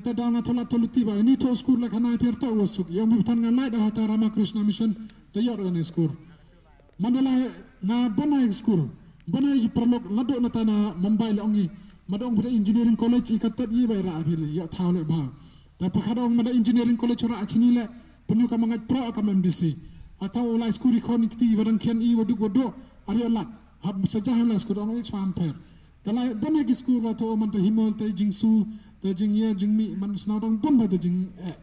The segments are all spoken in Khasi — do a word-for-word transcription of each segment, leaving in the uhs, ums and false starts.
Te da nga tholat tholuti ba ini tho skur la khana pir tho wa suk. Yong bi tan nga lai da hata Ramakrishna Mission te yor ne skur. Mandalay nga bonai skur. Bonai ji parlok nado na tana Mumbai le ongi. Madong pada engineering college i katat yi bai ra apil yo thaw le ba. Ta pakadong mada engineering college ra achini le penyu ka mangat pro ka M D C. Atau ulai skur i khon i kti wadang kian i waduk wado. Ari alat. Hab sajah ulai skur ong i chwa amper. Te lai bane ki skur la to man te himol te jingsu te jingye jingmi man snaw dang bon ba te jing eh.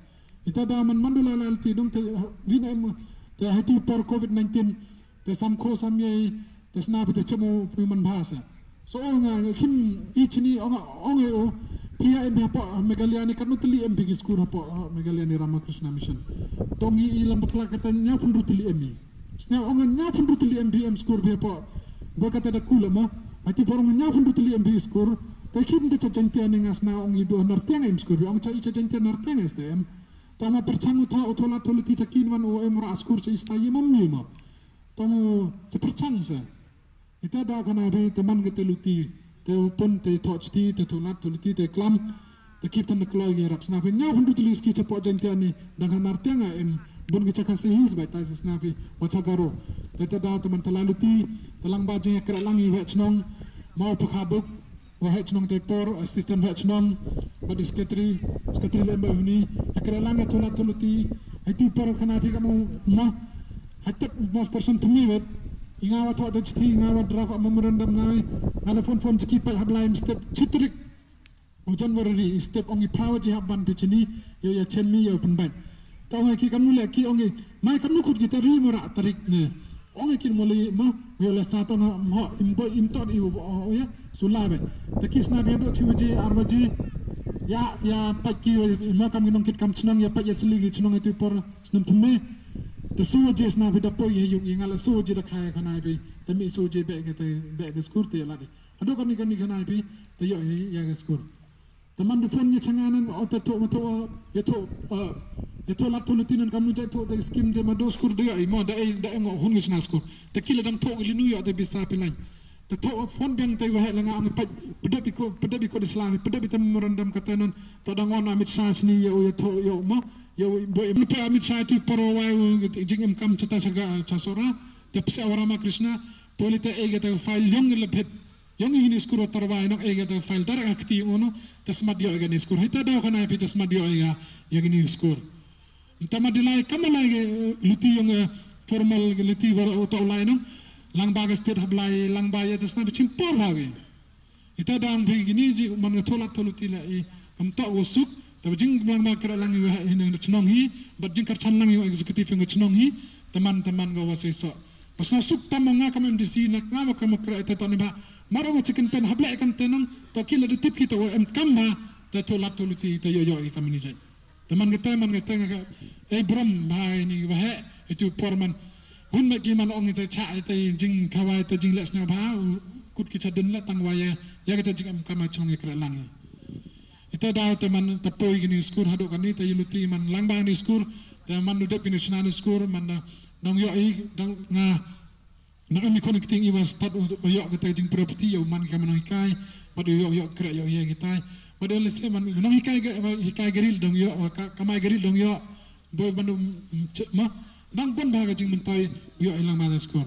Ita da man mandula la ti dong te vin em te hati por covid nineteen te sam kho sam ye te sna te chemo pi man bha sa. So nga kim i chini ong ong e o pia em hapo Meghalaya ni kanu teli em pi ki skur hapo Meghalaya ni Ramakrishna Mission. Tong i lam bakla kata nya pun ru teli em i. Sna ong nya pun ru teli em bi em skur bi hapo. Ba kata da kula mo. Ati por ong nya pun ru teli em bi skur. Te kim de cha Jaintia ni nga sna ong i do nar tiang em skur bi ong cha i cha Jaintia nar tiang S T M. Tong ma perchang u tho u tholat tholuti cha kin wan u em ra skur cha ista yi mam ni mo. Tong u cha perchang sa. Ita da kana bi te man kete luti te u pun te tho chti te tholat tholuti te klam. Te kip tan kloi ge rap sna phi nyaw pun du teli ski chapo Jaintia ni dang hanar tiang a em bun ki cha Khasi Hills bai tai sna phi wa cha Garo. Te te da te man te la luti te lang ba jing kra lang i wet chnong mau pakha buk. Wa heh chnong te por assistant heh chnong bad secretary secretary lem ba huni. Ekra lang ya tholat tholuti. Haitu por khana phi ka mo ma. Hatet mo person to me wet. Inga wa thok te chti inga wa draft a memorandum ngai. Nga la phone phone chiki pai hab lai step chitrik. U January step ong i prawa ji hab ban pichini yo ya chem mi yo pun bai. Ta ong ki kamnu le ki ong i mai kamnu khut ki tari mura tarik ne. Ong i kin moli ma yo le sa tong mo im bo im tot i u bo ya sula be. Ta ki sna be do chi waji ar waji ya ya pat ki mo kam nong kit kam chnong ya pat ya sli ki chnong itu por snam thume. Ta su waji sna be da poi ya yung i nga la su waji da khai khana be. Ta mi su waji be ke te be ke skur te la de. Ado kani kani khana be ta yo ya ke skur. Te man du phone ngi changa nan o te tho ma tho ya tho ya tho lap tho luti nan kam nu jai tho te skim te ma do skur de ai mo da ai da ai ngo hun ngi chna skur. Te kila dang tho li nu ya te bisa pilan. Te tho phone biang te wa he la nga am pat pede bi ko pede bi ko de sla pede bi te memorandum kata nan to dang on Amit Shah sni ya o ya tho ya mo ya o bo im te Amit Shah tu poro wai jing im kam chata saga cha sora te pse wa Ramakrishna polite ai ga te file yong le phet. Yong ini skur tarwa inok ega ta file dar akti ono ta smat yo ega ni skur hita daw kana pi ta smat yo ega ya ni skur. Nta ma dilai kama lai ge luti yong formal ge luti war oto lai no. Lang ba ga state hab lai lang ba ya ta sna bichim por ba ge. Ita dang bi gini ji man ga tholat tholuti la i kam to go suk ta jing lang ba kra lang i wa hi ne chnong hi bat jing kar chan lang i executive yong chnong hi taman taman ga wa se so. Pasal suk tam nga kam M D C na nga ma kam kra ita to ne ba. Maro nga chicken pen hable kan tenang to kila de tip kita wa em kam ba ta tholat tholuti ta yo yo i kam ni jai. Teman kita man kita nga ka ei brom ba ni wa he itu por man. Hun ma ki man ong ita cha ita jing khawai ita jing le sna ba kut ki cha den le tang wa ya ya kita jing em kam chong kra lang. Ita daw teman ta poi kini skur hado kani ta yuluti man lang ba ni skur teman du dep kini chna ni skur man da dong yo i dong nga. Nang ami kon kiting iwa stad u yo kata jing property yo man ka manong hikai. Bad yo yo kra yo ya kitai. Bad yo lese man nong hikai ga hikai garil dong yo ka kamai garil dong yo. Boy bandu ma nang bon ba ga jing mentoi yo ilang ma skur.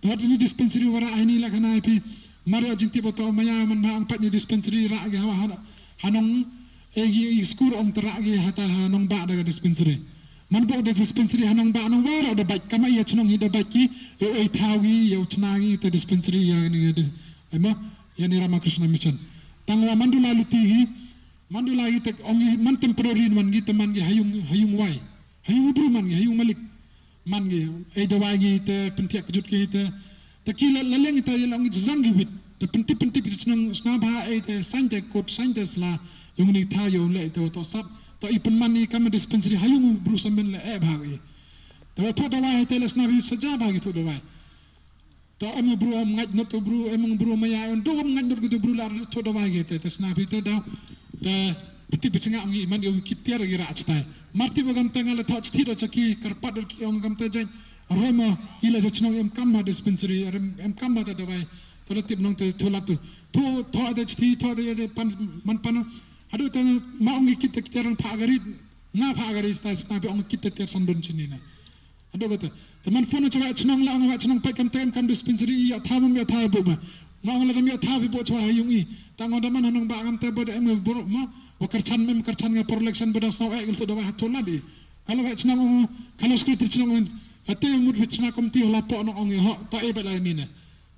Tawat ini dispensary wara aini la kana ipi. Mar yo jing tiba to maya man ba angpat ni dispensary ra ga hawa hanong. Egi i skur ong tera gi hata ha nong ba da dispensary. Man bok da dispensary ha nong ba nong ba da bike kama ya chnong hi da bike ki yo ei thaw gi yo chna gi ta dispensary ya ni de. Ema ya ni Ramakrishna Mission. Tang wa mandula luti hi mandula hi tek ong hi man temporary man gi teman gi hayung hayung wai. Hayung bru man gi hayung malik. Man gi ei dawai gi te pyntiak kjut gi te te ki la leng te la ngi jang gi wit te pynti pynti pynti snang sna ba ei te sain te kot sain te sla yung ni tha yo le te to sap to i pynman ni kam dispensary ha yung bru samen le e ba gi te to dawai te la sna bi saja ba gi to dawai. To em bru am ngaj not to bru em bru maya on do am ngaj not to bru la to dawai gi te te sna bi te daw. Te piti piti nga ngi man yo ki tiar gi ra achtai. Marti ba gam tanga le thach ti do chaki karpat do ki ong gam te jeng. Rema ila jachnong em kam ma dispensary em kam ma ta dawai. To la tip nong te to la tu. To to ada chti to ada pan man pan. Haduh te ma ong ki kit te kit rang pha gari, nga pha gari sta sna bi ong kit te kit san don chini na. Haduh kata. Te man phone cha wa chnong la ong wa chnong pek kam tem kam dispensary ya tha mam ya tha bu ma. Nga ong la dam ya tha bi bu chwa ha yung i. Ta ong da man hanong ba ngam te ba da em bu ma. Wa kyrchan mem kyrchan nga por election ba da saw ek tu da wa hap tu la di. Kala wa chnong ong, kala secretary chnong ong. Ate mut bi chna committee hol la po nong ong ho ta e ba la ni na.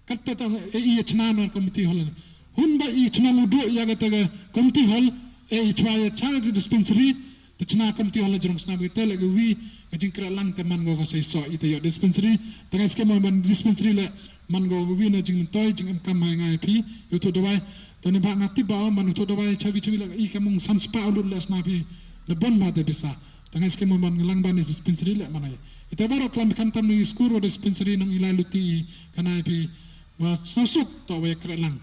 Kata tang e i chna na committee hall. Hun ba i chnong u duh ya kata ka committee hall e i chwa ya charity dispensary. Te chna committee hall jrong sna bi te le ka wi ka jingkra lang te man go ka sei so i te yo dispensary. Te ka skim ban dispensary le man go ka wi na jingmyntoi jingem kam mai ngai phi. Yo tu dawai. Te ne ba nga tip ba man tu dawai chawi chawi le i ka mung san spa ulut le sna phi. Le bon ma te bisa. Tang skim mo man lang ban dispensary le mana. Ita baro klam kam tam ni skur wa dispensary nang ilai luti kana pi wa sosuk to wa kre lang.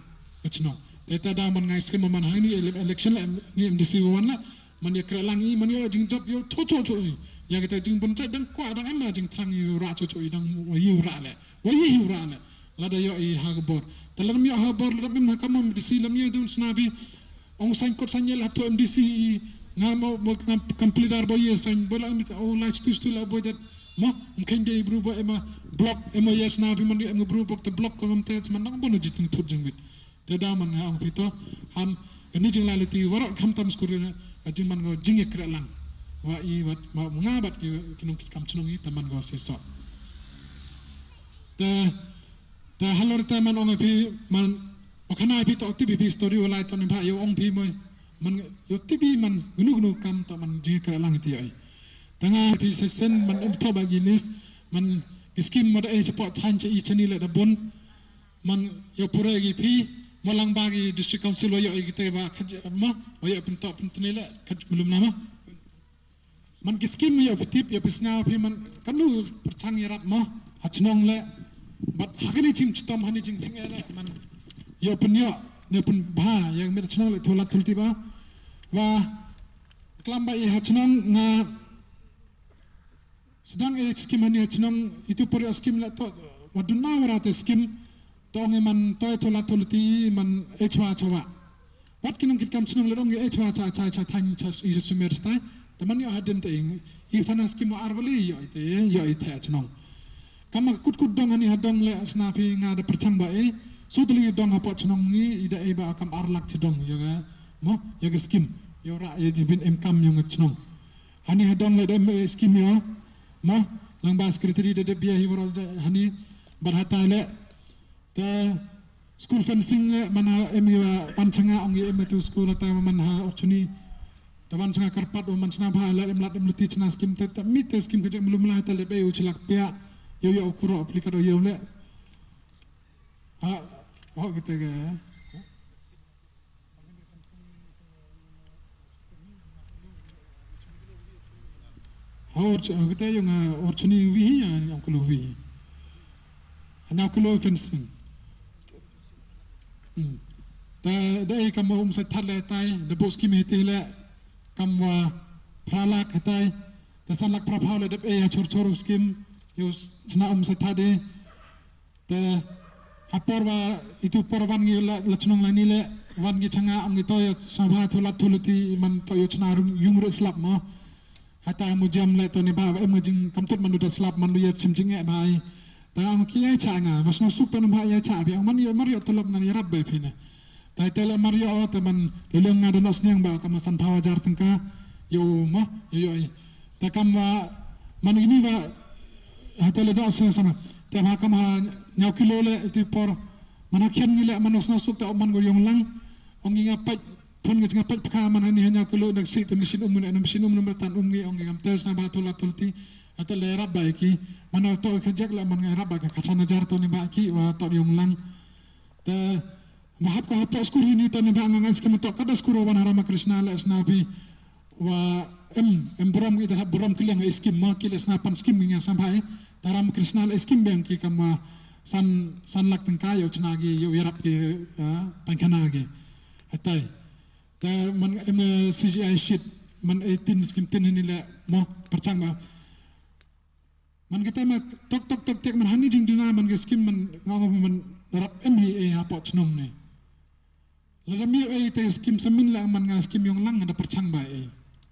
Kachno. Ita da man ngai skim mo man hangni ele- election le ni M D C wan la man ya kre lang i man yo jing job yo to to to i. Ya kita jing bon chai dang kwa dang em jing trang i ra cho cho i dang wa i ra le. Wa i ra le. Lada yo i ha ka bor. Te lam yo ha bor lam em ha ka mam disi lam yo dun snabi. Ong sain kot sain yel hap to M D C i nga mo mo kam kam plidar bo ye sain bo la em o la stu stu la bo jat mo mkhen de bru bo ema block ema yes na bi man em bru bo te block ko ngam te man nang bo no jitin thut jingwit. Te da man nga ong pito ham ni jing la liti waro kam tam skur na jing man ngo jing ye kre lang. Wa i wat ma nga bat ki ki nong ki kam chnong i te man ngo se so. Te Te halor te man ong phi man o khana phi to tibi phi story o lai to ni pha yo ong phi moi man yo tibi man gnu gnu kam to man jing kra lang ti ai. Tanga phi se sen man em to ba gi list man ki skim ma da e chapo than cha i chani le da bun man yo pura gi phi mo lang ba gi district council wa yo i te ba kha mo wa yo pin to pin tni le kha malum nama. Man ki skim yo phi tip yo phi sngaw phi man kanu pyrchang yarap mo ha chnong le. Bat ha kani jing chitom hani jing jing ele man yo pynyo ne pynbha ya mit chnong le tholat thulti ba. Wa klam ba i ha chnong nga sdang e skim hani ha chnong itu por yo skim le to wa duna wara te skim. Tong i man toi thola tholuti man e chwa chwa. Wat ki nong kit kam chnong le dong e chwa cha cha cha thang cha i sumer stai. Te man yo hadin te ing i thana skim ar bali yo i te yo i te chnong. Kama kut kut dong ani hadong le sna phi nga da perchang ba e. Sutli dong hapo chnong ni i da e ba kam ar lak chedong yo ga mo yo ga skim yo ra yo jibin em kam yo nga chnong. Hani hadong le da em e skim yo mo lang ba secretary da da bia hi waro hani bar hata le. Te school fencing le man ha em yu wan changa ong yu em tu school ta man ha ochuni. Te wan changa karpat o man chna ba le em lat em luti chna skim te te mi te skim ka jek mlum la te le be u chlak pia. Yo yo kuro aplika do yo le. Ha ho kite ke. Hor ch- kita yung ah, or chuni wi hi ya yang kulo wi. Hanya kulo fencing. Hmm. Da da i kam um sa thar le tai da bo skim hi te le kam wa phralak tai da salak phraphaw le da e ya chor chor skim yo chna um sa thar de. Te ha por ba itu por ban ngi la la chnong la ni le ban ngi changa ang ngi to ya sabha thu la thu luti man to yo chna rung yung re slap mo. Hata mu jam le to ni ba em ngi jing kam tut man du da slap man du ya chim jing e bai. Ta ang ki ya cha nga bas no suk to ni ba ya cha bi ang man yo mar yo to lop nan ya rap be phi ne. Tai te le mar yo te man le le nga de no sniang ba ka ma san phawa jar tengka yo mo yo yo. Te kam wa man ini wa ha te le do se sama te ha kam ha nyau kilo le ti por man ha khian ngi le man os na suk ta man go yong lang ong ngi nga pach phun ngi nga pach pha man ha ni ha nyau kilo nak si te machine um ne machine um ne tan um ngi ong ngi ngam te sa ba tola tolti ha te le rap ba ki man to ka jak le man ngi rap ba ka khatsan hajar to ni ba ki wa to yong lang te Mahap ka hapta skur ini tani ba ngang skim to kada skur wan Ramakrishna le sna pi wa em em buram kita hap buram kiliang skim ma kile sna pan skim ngi sam hai ta Ramakrishna le skim beng ki kama san san lak tengka yo chna gi yo yarap ki pan khana gi hatai ta man em C G I sheet man eighteen skim tin ini le mo perchang ma Man kita ma tok tok tok tek man hani jing duna man ke skim man ngau man rap em hi e ha pot chnong ne. Lada mih ei te skim samin la man nga skim yong lang nga da pyrchang ba ei.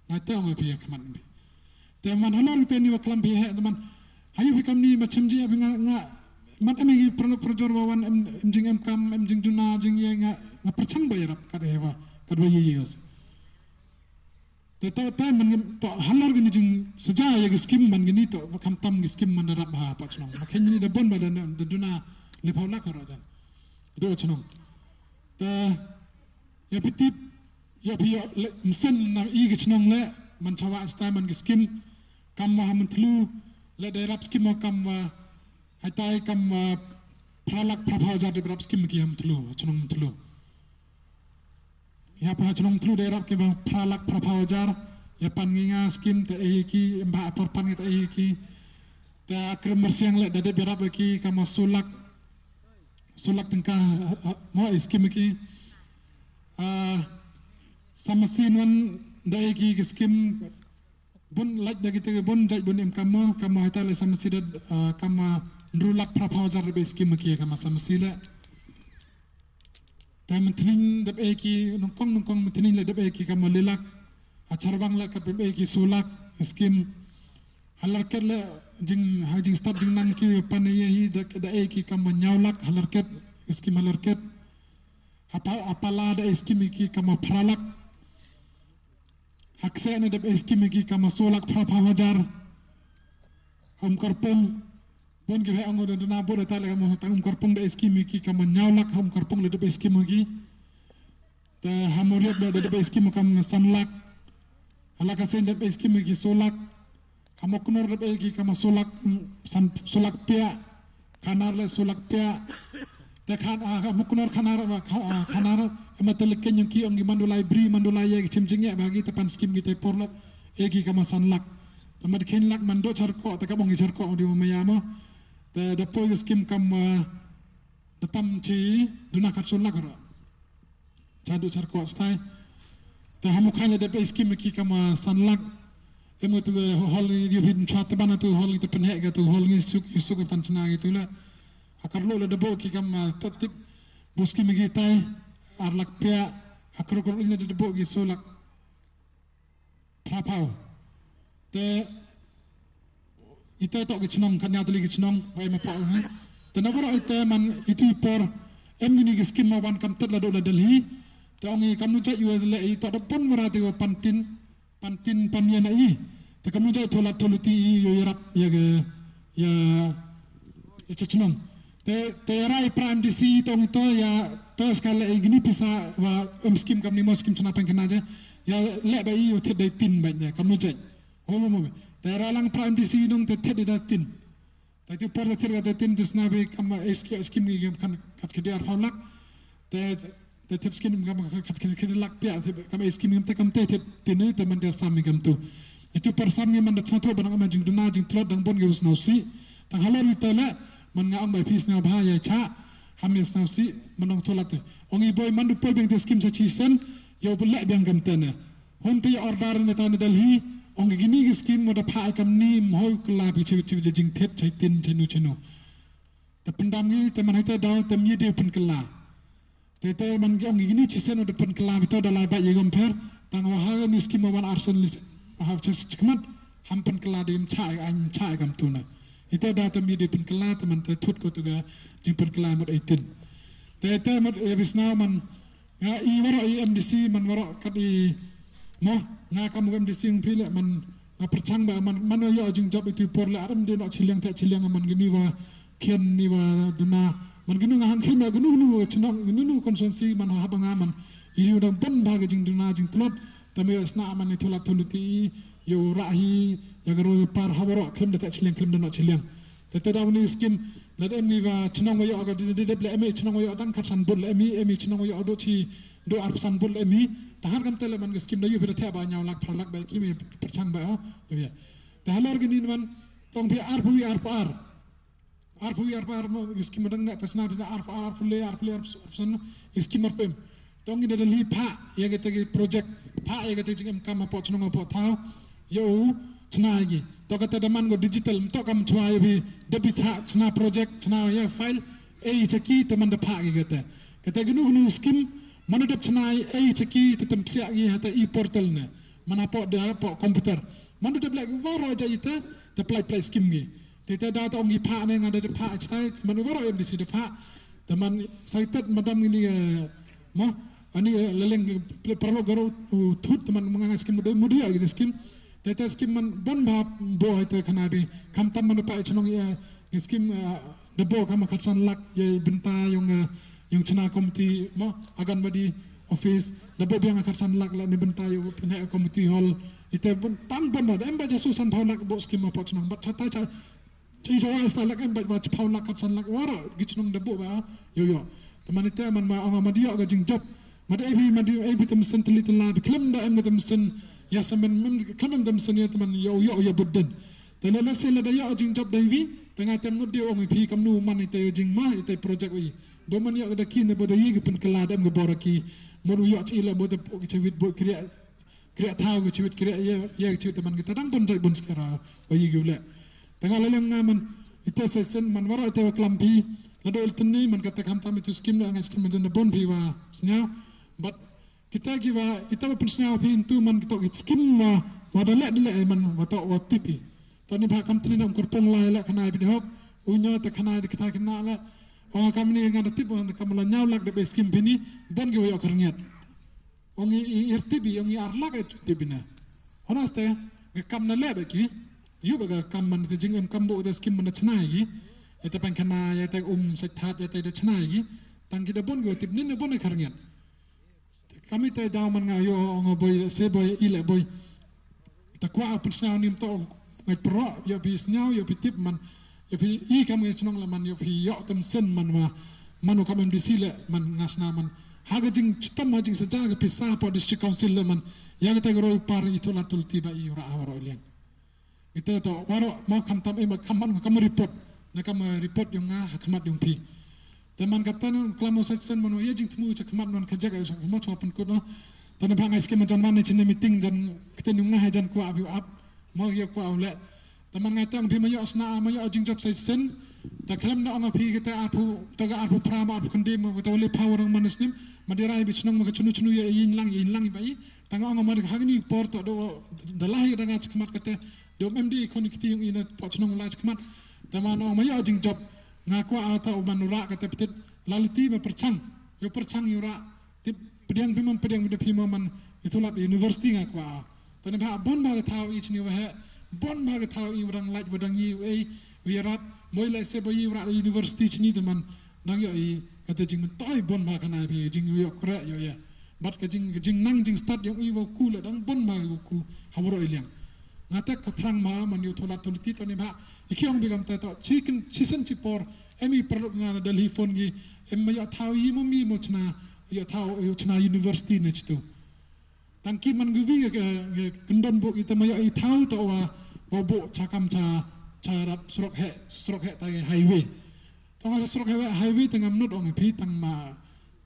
Nga te ong phi ïa khmat phi. Te man halor te ni wa klam phi he te man. Hayu phi kam ni ma chim ji phi nga nga man em ngi pro pro jor wa wan em em jing em kam em jing duna jing ye nga nga pyrchang ba ïarap kat he wa kat wa ye ye os. Te to te man to halor gini jing seja ya gi skim man gini to kam tam gi skim man da rap ha pa chnong. Ma khen ni da bon ba da da duna le pau lak ha ro jan. Do chnong. Te ya phi tip ya phi ya le msen na i gi chnong le man chawa stai man gi skim kam wa ha Myntlu le da rap skim wa kam wa hai tai kam wa phra lak phra pau hajar da rap skim ki ha Myntlu chnong Myntlu. Ya pa chnong Myntlu da rap ki ba phra lak phra pau hajar ya pan ngi nga skim te ei ki em ba por pan ngi te ei ki. Te Krem Myrsiang le da dep rap ki kam wa so lak so lak tyngka mo ei skim ki. Ah, Samasi wan da ei ki ki skim bun laj da ki te bun jaj bun em kam mo kam mo hai tai le Samasi da ah, kam wa hynru lak phra pau hajar da ei skim ki kam wa Samasi le. Te Myntning dep ei ki nongkong nongkong Myntning le dep ei ki kam wa le lak. Ha Charbang le ka dep ei ki so lak skim. Ha Larket le jing ha jing stad jing nang ki pan ei hi da da ei ki kam wa nyaw lak ha Larket skim ha Larket. Ha pa ha Pala da ei skim ki kam wa phra lak. Ha Kseh ne dep ei skim ki kam wa so lak phra pau hajar. Ha Umkarpong bun ki he ong da duna bun da ta le kam wa tang Umkarpong da ei skim ki kam wa nyaw lak ha Umkarpong le dep ei skim ki. Te ha Moriap da dep ei skim kam wa san lak. Ha Lakasen dep ei skim ki so lak. Ha Mawkynor dep ei ki kam wa so lak mm, san so lak pia. Khanar le so lak pia. Te khan ah, ha Mawkynor Khanar wa kha- ah, Khanar em te le ken yung ki ong ki Mandulai bri Mandulai ye ki chim jing ye ba ki te pan skim ki te por le ei ki kam wa san lak. Te ma de khen lak man do Charkok te ka bong ki Charkok di ma ya mo. Te da poi ki skim kam wa da tam chi duna khat so lak ro. Cha du Charkok stai. Te ha Mukhain le dep ei skim ki kam wa san lak. Em tu hol ngi yu hin chwa te ban tu hol ngi te pynheh ga tu hol ngi suk yu suk tan chna ngi tu le. Ha Karlo le dep ki kam wa tat tip bu skim ki tai ar lak pia. Ha Karlo Karlo le dep ki so lak. Phra pau. Te ite to ki chnong kan nya tali ki chnong wa em pa ha. Te na bro ite man itu i por em gini ki skim ma wan kam tet la do la Delhi. Te ong i kam nu jai yu le i to da pon mara te wa pantin pantin pan ya na i. Te kam nu jai thola tholuti i yo yarap ya ge ya ya cha chnong. Te te ya rai pra M D C to ngi to ya to ska le gini pisa wa em skim kam ni mo skim chna pang kana je. Ya le ba i yo thet dai tin ba ne kam nu jai. Ho mo mo. Te ya rai lang pra M D C nong te thet dai tin. Te ti por te thet ka te tin te sna be kam S Q skim ngi kam kan kat ke dia ar pau lak. Te te tip skim kam kat ke ke lak pia te kam skim kam te kam te tip tin te man te sam kam tu. Itu par sam ngi man da chang tho ban man jing duna jing tlot dang bon ngi us nau si. Tang halor ni te le man nga ong bai pis na bha ya cha. Ham is nau si man ong tho lak te. Ong i boy man du poi beng te skim sa chi sen. Yo bu le beng kam te ne. Hon te ya order ne ta ne Delhi. Ong ki ni ki skim mo da pha kam ni mo hoi kla bi chi chi jing thet chai tin chai nu chai nu. Te pyndam ngi te man hai te daw te mi de pyn kla. Te te man ngi ong ngi ni chi sen da pyn kla bito da lai ba ye gom pher tang wa ha ni skim wan arsen lis ha chas chikmat ham pyn kla de im cha ai cha ai kam tu na. Ite da te mi de pyn kla te man te thut ko tu ga jing pyn kla mot eighteen. Te te mot e bisna man nga i waro i M D C man waro kat i mo nga kam M D C ng phi le man nga perchang ba man man yo jing job itu por le aram de no chiliang te chiliang man gini wa khian ni wa duna man ginu nga hang khim ya ginu ginu chnong ginu ginu constituency man ha ba nga man i yu dang ban ba ga jing duna jing tlot ta me sna man ni thola tholuti yo ra hi ya garo yo par ha waro khim da ta chiliang khim da no chiliang te te da ni skim la de mi ba chnong yo ga de de le mi chnong yo dang khat san bul le mi mi chnong yo do chi do ar san bul le mi ta har kam te le man ga skim da yu phi da te ba nyaw lak phra lak ba ki mi perchang ba yo ya te halor gini man tong phi ar phu ar phu ar Arphew arphew arphew skim dang ne tasna dina arphew arphew le arphew le arphew san skim arphew em. Tong ida Delhi pha ya kata ki project pha ya kata jing em kam apo chnong apo thaw. Yo chna gi to kata da man go digital to kam chwa ya bi da bi tha chna project chna ya file e chaki te man da pha gi kata kata gnu gnu skim Mano dep chna ei cha ki te tem psiah ngi hata e-portal ne. Mana pok da pok computer. Mano dep lek waroh ja ita te plai plai skim ngi. Te te da ta ong ngi pha ne nga da pha chtai mano waroh M D C da pha. Te man saitet madam ngi ni mo ani leleng paralok garo thut te man nga skim muda muda ya skim. Te te skim man bon ba bo te khana bi kam tam man pa chnong ya skim da bo kam khatsan lak ya bynta yung yung chna komiti mo Anganwadi office da bo biang khatsan lak la ni bynta yung pynheh community hall ite bon tang bon da em ba jasu san phaw lak bo skim ma pot chnong bat chata cha chi jawa sta lak em ba ba phaw lak khatsan lak wara gi chnong da bo ba yo yo te man ite man ma ong ma dio ga jing job ma da ebi ma dio ebi tem sen teli tela bi klem da em tem sen ya samen mem klem tem sen ya teman yo yo ya budden te le le se le da ya jing job da ebi te nga tem nud dio ong pi kam nu man ite jing ma ite project wi Bo man ïoh da ki ne bo da yi ki pynkylla dem ki bor ki. Mo du ïoh chi la bo da ki chawit bo kriya kriya thaw ki chawit kriya ye ye ki chawit man ki ta dang bon jai bon skara ba yi ki le. Tanga la leng nga man ita sesen man wara ita wa klam phi la do ultni man kata kham tam itu skim la ngai skim da bon phi wa snya. But kita ki wa ita wa pynsnya phi intu man kita ki skim wa wa da le le man wa to wa tipi. Toni ba kam tni nam kurpong lai la khana bi hok. Unyo ta khana di kita kena la. Ong kam ni nga da tip ong kam la nyaw lak da be skim pini ban ge wa yok kyrngiat. Ong i ir tibi ong i ar lak e tibi na. Honas te ga kam na le ba ki. Yu ba ga kam man te jing em kam bo da skim man da chna gi. Ita pan khana ya te um sa that ya te da chna gi. Tang ki da bon ge tip ni ne bon kyrngiat. Kami te daw man nga yo nga boy se boy ile boy. Ta kwa pun sñiaw nim to ngai pro yo pi sñiaw yo pi tip man yo pi i kam ngai chnong la man yo pi yo tem sen man wa man kam M D C le man nga sna man ha ga jing chitom ha jing seja ga pi sa po district council le man ya ga te ga roi par i tula tul ti ba i ra ha ro liang. Ite to waro mo kam tam ema kam man kam report na kam report yung nga ha khmat yung pi. Te man kata nun klam sa chen man ye jing tmu cha khmat nun ka jaga sa khmat cha pen kut no. Te na ba ngai skim jan man ne chin meeting jan kete yung nga ha jan kwa abi ap mo ye kwa le. Te man ngai tang pi ma yo sna ma yo jing job sa chen. Te khlem na ong pi kete apu te ga apu pra ma apu kendi mo te le power man snim ma di rai bi chnong ma ka chunu chunu ye yin lang yin lang ba i. Tang ong ma ha ni por to do da lah da nga cha khmat kete. Dom M D khon kiti yung ina pot chnong la chakmat. Tama no ma ya jing job nga kwa ata u man ra ka te pitit la liti ma perchang. Yo perchang yo ra tip pediang pimam pediang pimam pimam man itu lap university nga kwa. Tani ba bon ba ka thaw i chini wa he bon ba ka thaw i wadang laj wadang i u ei wi rat moi la se ba i ra university chini teman nang yo i ka te jing mentoi bon ba ka na bi jing yo kre yo ya. Bat ka jing ka jing nang jing stad yong i wa ku la dang bon ma wa ku ha waro i liang. Nga tek ka thrang ma man yu tholat thuliti to ni ba i ki ong bi gam te to chi kin chi sen chi por em i perlu nga na Delhi phone gi em ma yo thaw i mo mi mo chna yo thaw yo chna university ne chitu. Tang ki man gu wi ka kendon bo i te ma yo i thaw to wa wa bo cha kam cha cha rap srok he srok he ta highway. Tang ha srok highway highway tang am nut ong phi tang ma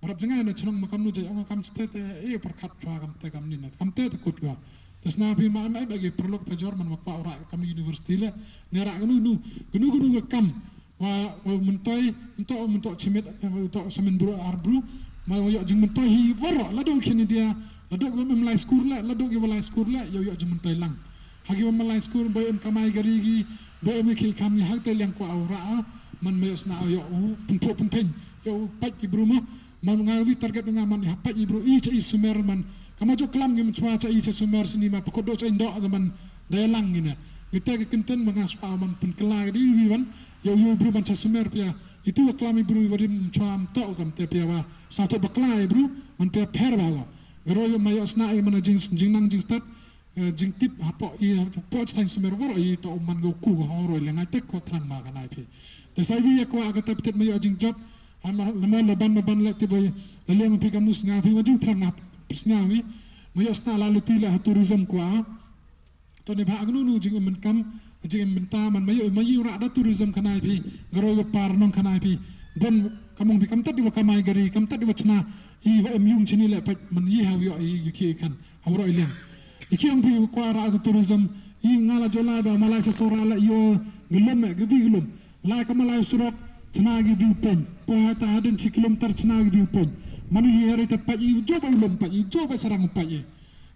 rap jngai na chnong ma kam nu jai ong kam chite te e par khat pa kam te kam ni na kam te te kut ga. Te sna phi ma am ai ba gi perlok pa jor man ma pa ora kam university le ne ra gnu nu gnu gnu ga kam wa wa mentoi ento ento chimit ento semen bru ar bru ma yo jing mentoi hi wor la do khin dia la do gi mem lai skur le la do gi wa lai skur le yo yo jing mentoi lang. Hagi wa malai school boy em kamai gari gi boy em ki kam ni hak te liang kwa aura man me sna yo u pun pun pen yo u pat ki bruma man nga wi target nga man ha pat ki bru i cha i sumer man kama jo klam gi mchwa cha i cha sumer sini ma pako do cha indo man dai lang ni na. Gita ki kenten ma nga swa man pun kala di wi wan yo yo bru man cha sumer pia itu wa klam i bru wa dim mchwa am to kam te pia wa sa to bakla i bru man pia pher ba wa garo yo ma yo sna i man jing jing nang jing start. Jingtip hapoh i hapoh chataiñ sumer wor i to man go ku go horo le ngai tek ko thrang ma ka nai phi. Te sai wi ya ko aga tap tet ma yo jingjob. Ama lama laban ma ban le ti boy le le ma phi ka mus nga phi ma jingthrang nga pis nga wi. Ma yo sna la luti le ha tourism ko a. To ne ba agnu nu jing men kam jing men ta man ma yo ma yi ra da tourism ka nai phi. Garo go par nong ka nai phi. Bon kamong phi kam tat di wa kamai gari kam tat di wa chna i wa em yung chini le pet man yi ha yo i ki kan. Hawro iliang. Iki ang pi kwa ra atu tourism i ngala jola da malai sa sora la yo gelum me gebi gelum. Lai ka malai surok chna gi view point. Po hata hadin chi kilometer chna gi view point. Manu hiar ita pait i, joba ulom pait i, joba sarang pait i.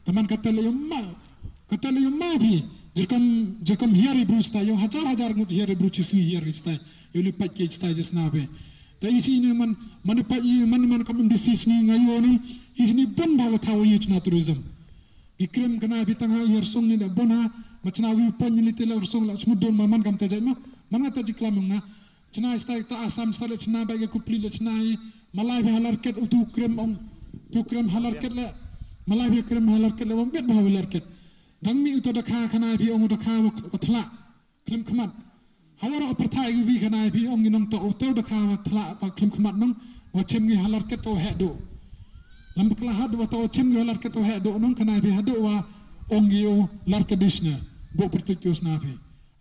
Taman kata le ma, kata le ma bi, jerkam, jerkam hiar i bru sta, yo hajar hajar ngut hiar i bru chi sngi hiar i sta, yo li pait ke sta jesna be. Ta i sini man, manu pait i, man, man kam M D C sini ngayo nang, i sini bon ba wa thaw i chna tourism. Ki krem kana bi tang ha i hiar song ni da bon ha, ma chna wi pon ni li te la song la smudon ma man kam ta jai ma, man ta ji klam nga. Chna sta ta Assam sta le chna ba ga kupli le chna i, malai bi halar ket utu krem ong, tu krem halar ket le, malai bi krem halar ket le, wa met ba halar ket. Dang mi utu da kha kana bi ong da kha wa, wa thla, klim khmat. Hawara perthai gi bi kana bi ong ngi nong to utu da kha wa thla, wa klim khmat nong, wa chem ngi halar ket to he do. Lam bakla had wa to chem ngi halar ket to he do nong kana bi hado wa ong ngi u lar kedis ne, bo pertuit yus na bi.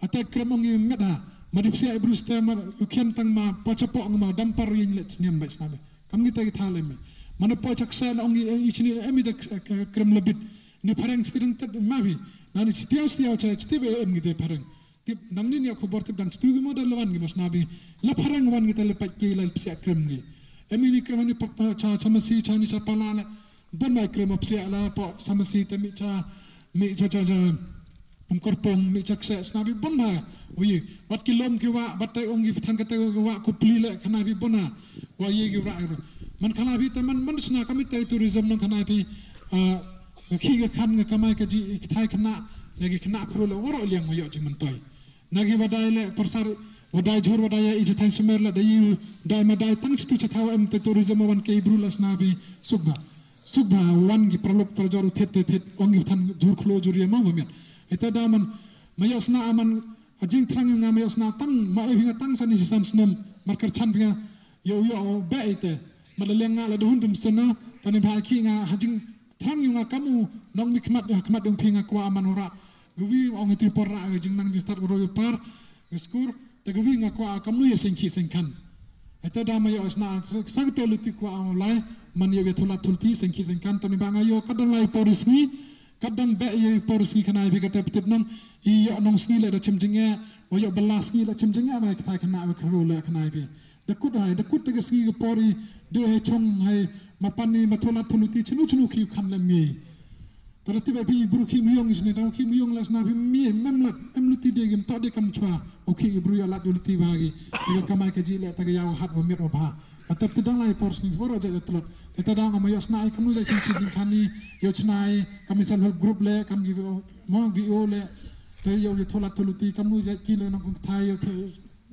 Ata krem ong i met ha, ma dip sia i bru sta ma u khian tang ma pacha po ong ma dampar yin le sniam bai snabe. Kam ngi ta ki tha le me. Mana po chak sa la ong i, i chini le em i da k-, k-, krem labit. Ni phareng sti dang tat ma bi. Na ni stiaw stiaw cha sti be em ngi de phareng. Tip nang ni ni khubor tip dang stu gi mo da lawan gi mo snabe. La phareng wan ngi ta le pait ki la psia krem ngi. Em i ni krem ni pa, pa cha, cha masi cha ni cha pala le. Bon mai krem psia la po cha masi ta mi cha, mi cha cha cha. Ym kor pong mi chak se sna bi bon ha. Wi, wat ki lom ki wa, bat tai ong ki than ka tai wa ku pli le khana bi bon ha. Wa ye ki wa ro. Man khana bi te man, man sna kami tai tourism nang khana bi, ah, ki ga khan ga kamai ka ji ki thai khana, ya ki khana khro le waro liang wa yo ji man toi. Na ki wadai le persar, wadai jhur wadai ya i ji thai sumer le da yi dai ma dai tang chitu cha thaw em te tourism wan ke bru la sna bi suk ba. Suk ba wan ki paralok parajor u thet thet thet ong ki than jur khlo jur ya ma ba miat. Ita da man ma yo sna aman a jing thrang nga ma yo sna tang ma e phi nga tang sa ni si san snem mar kar chan phi nga yo yo be ite ma da leng nga la da hun tum sen na ta ni ba ki nga ha jing thrang nga kam u nong mi khmat ya khmat dong phi nga kwa aman ura. Gwi ong itu por ra jing nang jing start ro yo par. Ngi skur, te ka wi nga kwah kam nu ya sengkhi sengkhan. Ete da ma yo sna sa te luti kwah lai, man yo ya thulat thulti sengkhi sengkhan, tani ba nga yo kadang lai poris ngi, kadang be yo poris ngi khana bi kata petip nong, i yo nong sngi le da chim jinge, wa yo belas ngi le chim jinge ma kata khana ba khro le khana bi. Da kut hai, da kut te ka sngi ka pori, de hai chong hai, ma pani ma thulat thuluti chinu chinu ki khan le mi. Tara tiba bi bru ki muyong isne tang ki muyong la sna bi mi mem lat em luti de gim to de kam chwa. O ki bru ya lat luti ba gi. Ega kamai ka ji le ta ga yaw hat wa mit wa ba. Ka tep ti dang lai por sni for ja tlot. Te ta dang ma yo sna ai kam nu ja sin ki sin khani yo chna ai kam self help group le kam gi mo vi o le. Te yo yo thola tholuti kam nu ja ki le nang kum thai yo te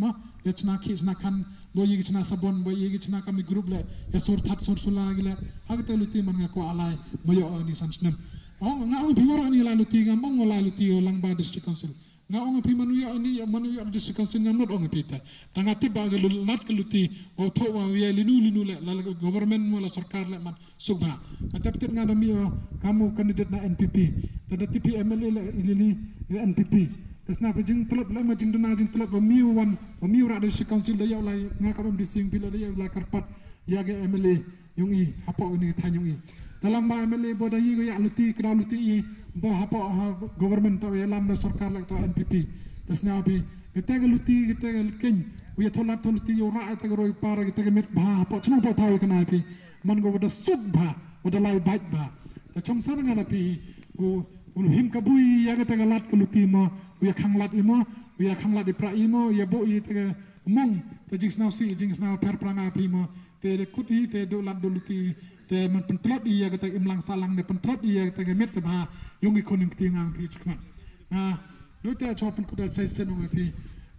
Mo, ya chna ki chna khan, bo yi ki chna sabon, bo yi ki chna kami group le, ya sur that sur sula gi le, ha kita luti man nga ko alai, mo yo ni san snem. Ong, nga ong pi waro ni la luti, nga mong la luti, yo lang ba district council. Nga ong pi manu yo ni, manu yo district council, nga not ong pi te. Ta nga tip ba ga lu-, nat ke luti, o tho wa ya linu linu le, la government mo la sorkar le man. Suk ba. Kata ptit nga da mi o kamu candidate na N P P. Tada tipi M L A la ilili N P P. Tasna pa jing tlot la ma jing dana jing tlot ba mi wan ba mi ra da shi council da yau lai nga ka M D C bi la da yau lai karpat ya ga M L A yung i hapo ni than yung i. Dalam ba M L A bo da yi go ya luti kra luti i bo hapo ha government to ya lam na sorkar la to N P P. Tasna bi kita ga luti kita ga ken u ya tholat tholuti yo ra ta ga roi para kita ga met ba hapo chno po thai kana pi. Man ko wada suk ba, wada lai bait ba. Ta chong sa nga na pi, u, u him ka bui ya ka ta ka lat ka luti mo, u ya khang lat i mo, u ya khang lat i pra i mo, ya bo i ta ka mong, ta jing snau si, jing snau per pra nga pi mo, te de kut i, te do lat do luti, te man pentlot i ya ka ta imlang salang, de pentlot i ya ka ta ka met ta ba, yung i koning kti ngang pi chukman. Nga, Nui te chwa pun kuda sai sen ong pi.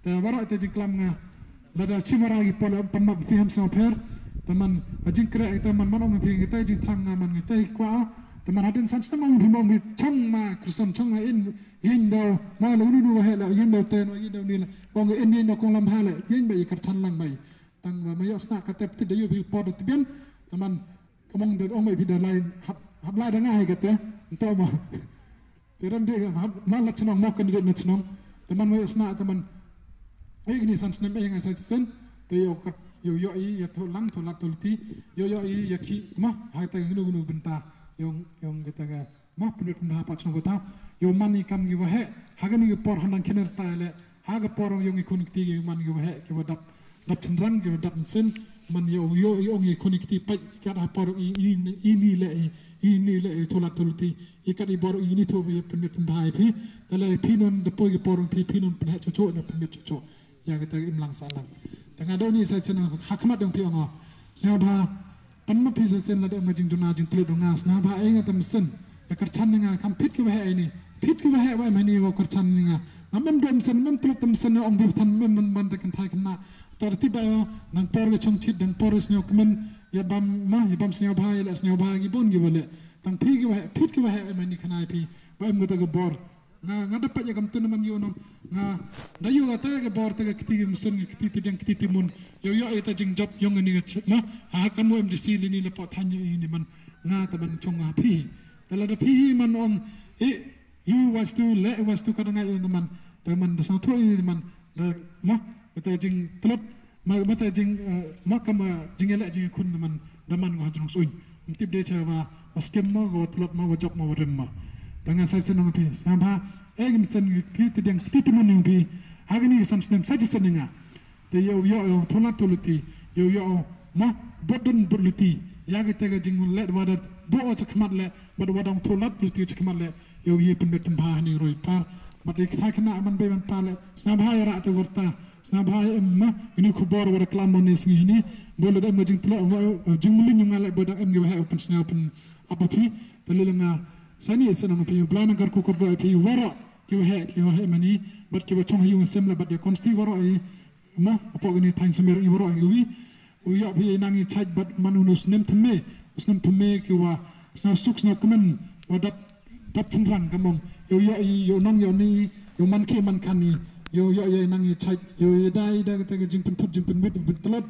Te wara te jingklam nga. Lada chimara gi pole pan map pi ham sa pher. Te man a jingkre te man man ong pi ngi te jingthang nga man ngi te kwa. Te man hadin san snem ong pi mong pi chong ma krisam chong ma in yin do ma la unu nu he la yin do te no yin do ni la. Ong in yin no kong lam ha le yin ba i kar chan lang ba i. Tang ma ma yo sna ka tep ti da yu pi pod ti bien. Te man ka mong de ong ba i pi da lai hap hap lai da nga he ka te. Nto ma. Te ram de hap na la chnong mo candidate na chnong. Te man wei sna te man. Ei gni san snem ei ngai san sen. Te yo kat yo yo i ya tho lang tho lat tho liti. Yo yo i ya ki ma. Hai te gnu gnu benta. Yong yong kita ga ma penut na pa chnong ta. Yo man i kam gi wahe. Ha gni gi por hanang kiner ta le. Ha ga por yong i kun kti gi man gi wahe ki wadap. Dap chenrang gi wadap sen. Man ïa u ïoh ïa ong ïa khun i kti peit kat ha por i i i ni le i i ni le i tholat thulti i kat i bor i ni tho ïa pynbit pynbha ïa phi. Te le phi non da poi ki por phi phi non pynheh chocho na pynbit chocho. Ïa kata im lang sa lang. Te nga don ni sa sien ha khmat dong phi ong. Sngewbha pan ma phi sa sien la da ma jingduna jingtlot dong nga sngewbha ïa nga ta mynsiem. Ïa kyrchan nga kam phit ki waheh ai ni. Phit ki waheh wa em hani wa kyrchan nga. Ngam em dom sen mem tlot tam sen ong bi than mem man ban ta kan thai kan na. Tor ti ba nang por ga chong chit dang por sngew kmen ïa bam ma ïa bam sngewbha ïa la sngewbha gi bon gi wale. Tang phi gi waheh phit ki waheh ai mani khanai phi. Ba em ga ta ga bor. Nga nga da pat ïa kam tun man ïa nong. Nga da ïa ga ta ga bor ta ga kti gi mynsiem kti ti dang kti ti mun. Ïa ïa ïa ta jing jop ïong ni ga chit ma. Ha kan mo em di si li ni la pot than ïa ni man. Nga ta ban chong nga phi. Te lada phi hi man ong i i wastu le wastu ka dang ai man te man da sang tho i man da ma bata jing tlot ma bata jing ma kama jing le jing khun man da man ngo jong suin. Mtip de cha wa wa skem ma wa tlot ma wa jok ma wa rem ma. Da nga sai sen ong phi sa ba e gim sen phi te dang phi te mun phi ha ni san snem sa ji sen nga. Te ïa u ïoh ïa u tholat thulti ïa u ïoh u ma bot dun bot luti ïa kata ka jinglet wa da bo o chakmat le bot wa dang tholat luti chakmat le ïa u ïa pynbet pynbha hani roi par bot ïa kata kena man be man par le sna bha ïa ra te warta sna bha ïa em ma ini khubor wa da klam ni sngi ni bo le da em jingtlo jingmulin nga le bo da em ngi wa ha pyn sna pyn apa phi te le nga sani sna phi bla na gar ku ko bo phi wara ki wa he ki wa he mani bot ki wa chong ïa u sem le bot ïa konsti wara i ma apo gani thain sumer i waro i wi u ya bi nang i chaj bat man unu snem tme snem tme ki wa sna suk sna kmen wa dat dat chinrang kamong yo ya i yo nang yo ni yo man ki man kan i yo ya ya nang i chaj yo ya dai da ta jing pun tut jing pun mit pun tlot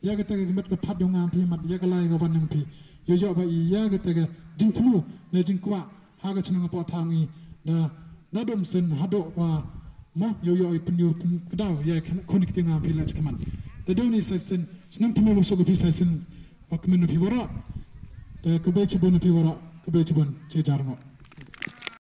ya ka ta ka met ka phat yo ngam phi mat ya ka lai ka wan nang phi yo ya ba i ya ka ta jing tmu ne jing kwa ha ka chnong apo thang i da da dom sen hado wa ma yo yo i pynyo pyn kdaw ya khon ki tinga phi la chkaman te do ni sa sen snam tme wa so ka phi sa sen wa kmen phi wara te ka be chibon phi wara ka be chibon che jar ngo